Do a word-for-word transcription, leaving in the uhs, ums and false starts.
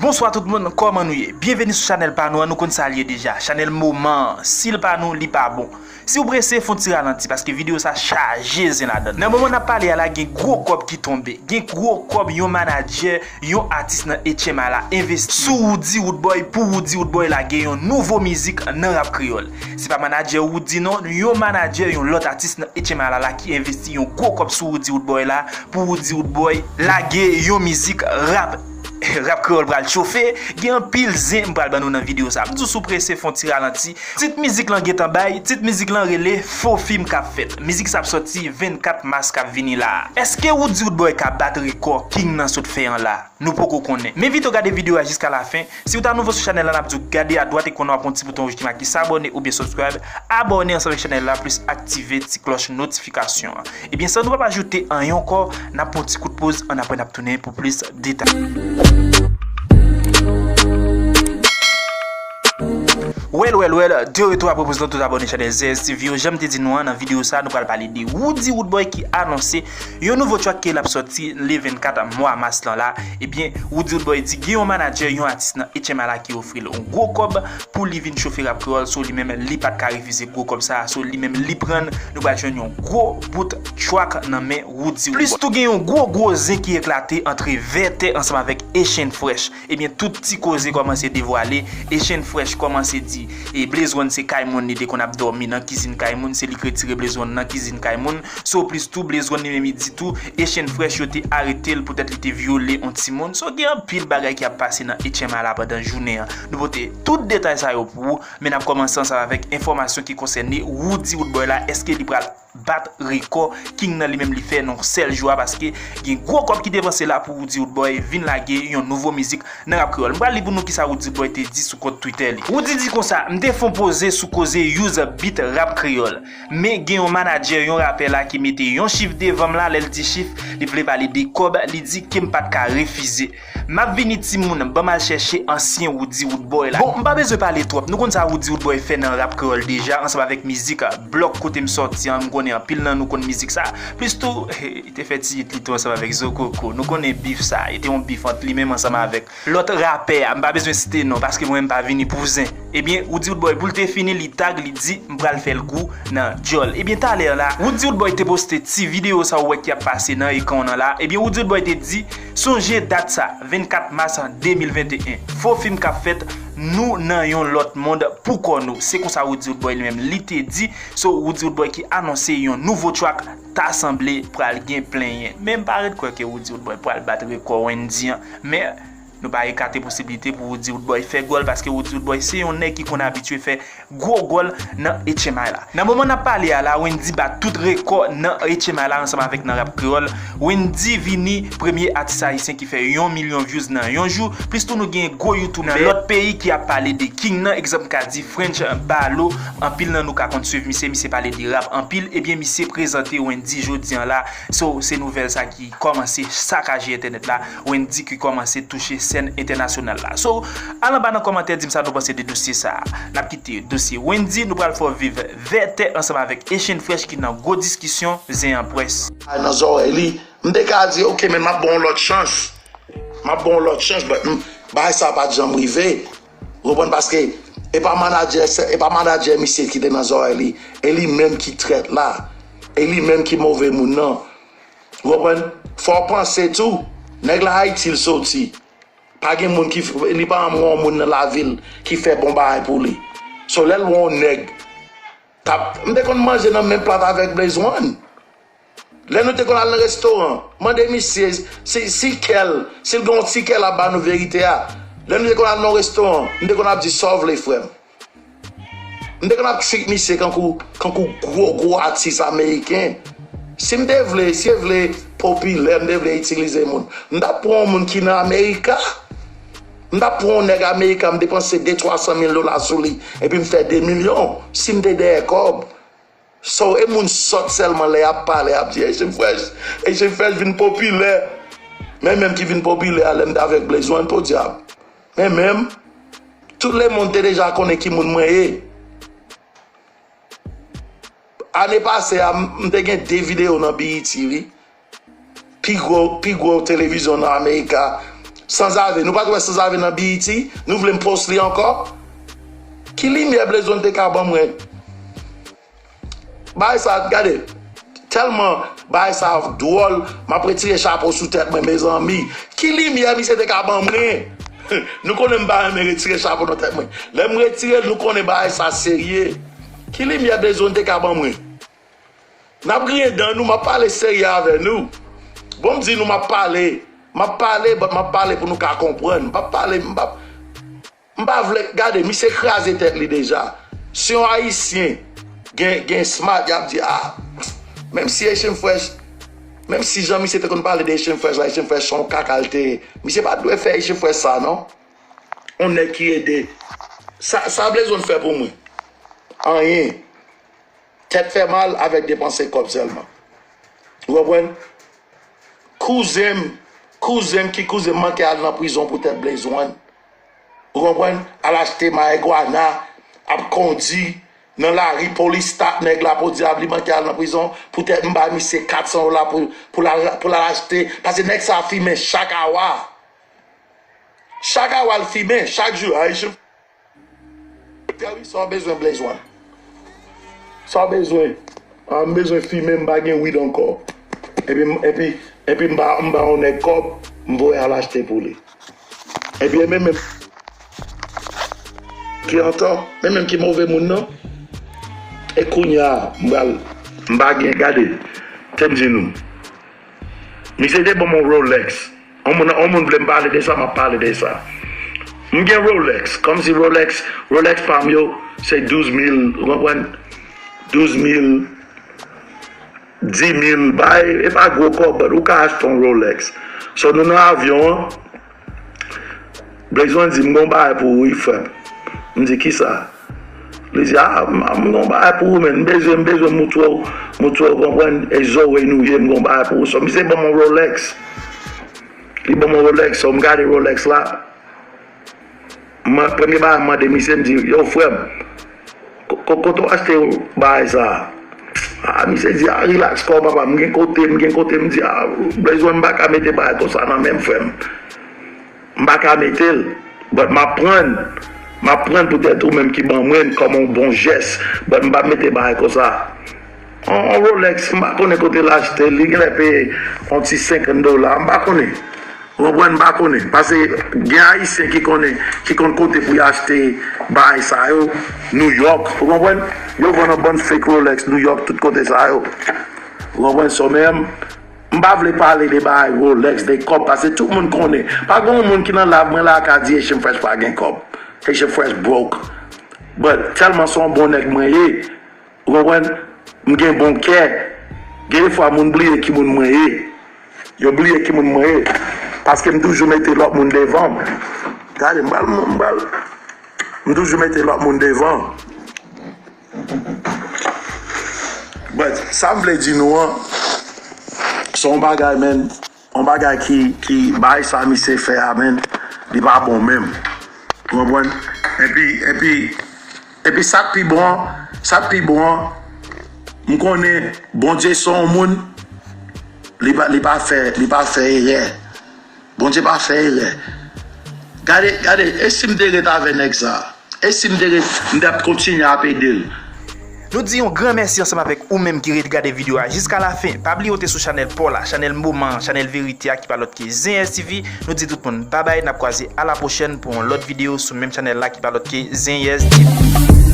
Bonswa tout moun, kòman nou ye? Byenveni sou chanèl pa nou an, nou konn sa l ye deja. Chanèl moman an, si l pa nou, li pa bon. Si w prese, fè yon ti ralanti, paske videyo sa chaje zen ladan l. Nan moman n ap pale a la, gen gwo kòb ki tonbe. Gen gwo kòb yon manadjè, yon atis nan H M I la envesti sou Roody Roodboy pou Roody Roodboy lage yon nouvo mizik nan rap kreyòl. Se pa manadjè Roody non, yon manadjè, yon lòt atis nan H M I la, la ki envesti yon gwo kòb sou Roody Roodboy la pou Roody Roodboy lage yon mizik rap. Rap kreyòl pral chofe, gen anpil zen m pral ban nou nan videyo sa. M di w si w prese, fè yon ti ralanti. Tit mizik lan gentan bay, tit mizik lan rele Fo Fim K ap Fèt. Mizik sa ap sòti vennkat mas k ap vini la a. Èske Roody Roodboy ka bat rekò King nan sot fè an la? Nou poko konnen. Men envite w gade videyo a jiska lafen. Si w ta nouvo sou chanèl la, n ap di w gade adwat ekran w ap wè yon ti bouton wouj ki make s'abonner oubyen subscribe. Abòne ansanm avèk chanèl la, plis aktive ti klòch notifikasyon an. Ebyen, san nou p ap ajoute anyen ankò, n ap pran yon ti kout poz, annapre n ap tounen pou plis detay. Well, well, well, de retour après pause lan, tout abòne chanèl Z S T V yo. Jan m te di nou an, nan videyo sa, nou pral pale de Roody Roodboy ki anonse yon nouvo track ke l ap sòti le vennkat mwa mas lan la. Ebyen, Roody Roodboy di gen yon manadjè, yon atis nan H M I la ki ofri l yon gwo kòb pou li vin chofe rap kreyòl, so li menm li pa t ka refize gwo kòb sa a, so li menm li pran l, nou pral jwenn yon gwo bout track nan men Roody Roodboy. Plis tou gen yon gwo gwo zen ki eklate ant Vètè ansanm avèk Echann Fresh. Ebyen, tout ti koze kòmanse devwale. Echann Fresh kòmanse di, e Blaze One se kay moun, li te konn ap dòmi nan kizin kay moun, se li k retire Blaze One nan kizin kay moun. So plis tou, Blaze One li menm li di tou, Echann Fresh yo te arete l poutèt li te vyole yon timoun. So gen anpil bagay ki ap pase nan H M I la pandan jounen an. Nou pote tout detay sa yo pou ou, men n ap kòmanse ansanm avèk enfòmasyon ki konsène Roody Roodboy la. Èske li pral bat rekò King nan li menm li fè nan yon sèl jou a, paske gen gwo kòb ki depanse la pou Roody Roodboy vin lage yon nouvo mizik nan rap kreyòl. M pral li pou nou kisa Roody Roodboy te di sou kont Twitter li. Roody di konsa, m te fè yon poze sou koze use beat rap kreyòl. Men gen yon manadjè, yon rapè la ki mete yon chif devan m la, lè l di chif, li vle pale de kòb, li di ke m pa t ka refize. M ap vini timoun, ban m al chèche ansyen Roody Roodboy la. Bon, m pa bezwen pale twòp, nou konn sa Roody Roodboy fè nan rap kreyòl deja, ansanm avèk mizik Blòk kote m sòti an, m konnen anpil nan nou konn mizik sa. Plis tou, li te fè ti hit li tou ansanm avèk Zo Koko. Nou konnen bif sa, e te yon bif ant li menm ansanm avèk lòt rapè a, m pa bezwen site non, paske mwen m pa vini pou zen. Ebyen, Roody Roodboy, pou l te fini, li tag, li di, m pral fè l gou nan djòl. Ebyen, talè la, Roody Roodboy te poste ti videyo sa ou wè ki ap pase nan ekran w nan la. Ebyen, Roody Roodboy te di, sonje dat sa, vennkat mas de mil venteyen. Fo fim k ap fèt, nou nan yon lòt mond pou kò nou. Se konsa Roody Roodboy li menm, li te di. So, Roody Roodboy ki anonse yon nouvo track, ta sanble pral gen plenyen. Men m pa ret kwè ke Roody Roodboy pral bat rekò Wendyy an. Men, nou pa ekate posiblite pou Roody Roodboy fè gòl, paske Roody Roodboy se yon nèg ki konn abitye fè gwo gòl nan H M I la. Nan moman n ap pale a la, Wendyy bat tout rekò nan H M I la ansanm avèk nan rap kreyòl. Wendyy vini premye atis ayisyen ki fè yon milyon views nan yon jou. Plis tou nou gen gwo youtubè nan lòt peyi ki ap pale de King nan. Egzanp, m ka di French Balo. Anpil nan nou ka konn swiv misye, misye pale de rap anpil. Ebyen, misye prezante Wendyy jodi an la. So, se nouvèl sa ki kòmanse sakaje entènèt la. Wendyy ki kòmanse touche sèn entènasyonal la. So, al anba nan kòmantè, di m sa nou panse de dosye sa a. N ap kite dosye Wendyy, nou pral fè w viv Vètè ansanm avèk Echann Fresh ki nan gwo diskisyon, zen an pwès. Ay nan zòrèy li, m te ka di, ok, men m ap ba w yon lòt chans. M ap ba w yon lòt chans, but m, bagay sa pa t janm rive. Ou konprann? Paske e pa manadjè, se, e pa manadjè misye ki te nan zòrèy li. E li menm ki trèt la. E li menm ki move moun nan. Ou konprann? Fò w panse tou. Nèg la Ayiti l soti. Pa gen moun ki, li pa janm wè yon moun nan lavi l ki fè bon bagay pou li. So, lè l wè yon nèg k ap, m te konn manje nan menm plat avèk Blaze One. Lè nou te konn al nan restoran, mande misye si, si kè l, si l gen yon ti kè l ap ba nou verite a. Lè nou te konn al nan yon restoran, m te konn ap di sa w vle, frè m. M te konn ap treat misye kankou, kankou gwo, gwo atis ameriken. Si m te vle, si m vle popilè, m te vle itilize moun, m t ap pran yon moun ki nan Amerika. M t ap pran yon nèg Amerika, m depanse de, twa san mil dola sou li, epi m fè de milyon, si m te dèyè kòb. So, e moun sòt sèlman lè y ap pale, y ap di, Echann Fresh, Echann Fresh vin popilè. Men menm ki vin popilè a, lè m te avèk Blaze One, podyab. Men menm, tout lemonn te deja konnen ki moun mwen ye. Ane pase a, m, m te gen de videyo nan B E T, wi. Pi gwo, pi gwo televizyon nan Amerika, Sanzave, nou pa t wè Sanzave nan B E T? Nou vle m post li ankò? Ki limyè Blaze One te ka ban mwen? Bagay sa, gade, tèlman bagay sa dwòl, m ap retire chapo sou tèt mwen, mezanmi. Ki limyè misye te ka ban mwen? Nou konnen m pa renmen retire chapo nan tèt mwen. Lè m retire l, nou konnen bagay sa serye. Ki limyè Blaze One te ka ban mwen? N ap griyen dan nou, m ap pale serye avè nou. Bon, m di nou m ap pale. M ap pale, but m ap pale pou nou ka konprann. M p ap pale, m p ap, m pa vle, gade, misye kraze tèt li deja. Si yon Ayisyen gen, gen smart, y ap di, ah, menm si Haitian Fresh, menm si jan misye te konn pale de Haitian Fresh la, Haitian Fresh se yon kaka l te ye. Misye pa t dwe fè Haitian Fresh sa, non. On nèg ki ede. Sa, sa Blaze One fè pou mwen? Anyen. Tèt fè mal avèk depanse kòb sèlman. Ou konprann? Kouzen m, kouzen m ki kouzen m manke al nan prizon poutèt Blaze One. Ou konprann? Al achte marigwana, ap kondi nan lari, polis stop nèg la, podyab, li manke al nan prizon poutèt m bay misye kat san dola pou, pou l al, pou l al achte, paske nèg sa fimen chak awa. Chak awa l fimen, chak jou. Ayisyen. Doktè, wi, sa w bezwen, Blaze One? Sa w bezwen? Ah, m bezwen fimen, m pa gen weed ankò. Epi, epi, epi m ba, m ba yon nèg kòb, m voye al achte pou li. Epi, e menm, menm ki antò, menm, menm ki move moun nan. E kounye a, m pral, m pa gen, gade, te m di nou. Misye te ban m yon Rolex. On moun, on moun vle m pale de sa, m ap pale de sa. M gen Rolex. Kòmsi Rolex, Rolex pa m yo, se douz mil, ou konprann? Douz mil, dis mil, bay, e pa gwo kòb, but ou ka achte yon Rolex. So, nou nan avyon an, Blaze One di, "M gon bagay pou ou, wi, frè m." M di, "Kisa?" Li di, "Ah, m, m gon bagay pou ou, men. M bezwen, m bezwen moutre w, moutre w, konprann, e zo w e nou ye, m gon bagay pou ou." So, misye ban m yon Rolex. Li ban m yon Rolex, so, m gade Rolex la. M, premye bagay m mande misye, m di, "Yo, frè m, ko-, ko-, kote w achte bagay sa a?" Ah, misye di, "Ah, relax kò w, papa, m gen kote, m gen kote." M di, "Ah, Blaze One, m pa ka mete bagay konsa nan men m, frè m. M pa ka mete l, but m ap pran l. M ap pran l poutèt ou menm ki ban mwen l kòm yon bon jès, but m p ap mete bagay konsa." On, on Rolex, m pa konnen kote l achte l, li genlè peye yon ti senkant dola, m pa konnen. Ou konprann, m pa konnen. Paske gen Ayisyen ki konnen, ki konn kote pou y achte bagay sa yo, New York, ou konprann? Yo vann yon bann fake Rolex New York, tout kote sa yo. Ou konprann? So, men, m pa vle pale de bagay Rolex, de kòb, paske tout moun konnen. Pa gen yon moun ki nan live mwen la ka di Haitian Fresh pa gen kòb. Haitian Fresh broke. But tèlman se yon bon nèg mwen ye, ou konprann? M gen bon kè. Gen de fwa moun bliye ki moun mwen ye. Yo bliye ki moun mwen ye. Paske m toujou mete lòt moun devan m. Gade, m pral, m pral. M toujou mete lòt moun devan. But sa m vle di nou an, se yon bagay, men, yon bagay ki, ki, bagay sa misye fè a, men, li pa bon menm. Ou konprann? Epi, epi, epi sa k pi bon an, sa k pi bon an, m konnen Bondye se yon moun, li pa, li pa fè, li pa fè erè. Bondye pa fè erè. Gade, gade, e si m te ret avè nèg sa? E si m te ret, m t ap kontinye ap ede l? Nou di yon gran mèsi ansanm avèk ou menm ki ret gade videyo a jiska lafen. Pa bliye w te sou chanèl pa w la, chanèl moman an, chanèl verite a ki pa lòt ke Zen S T V. Nou di tout moun babay, n ap kwaze a la pwochèn pou yon lòt videyo sou menm chanèl la ki pa lòt ke Zen S T V.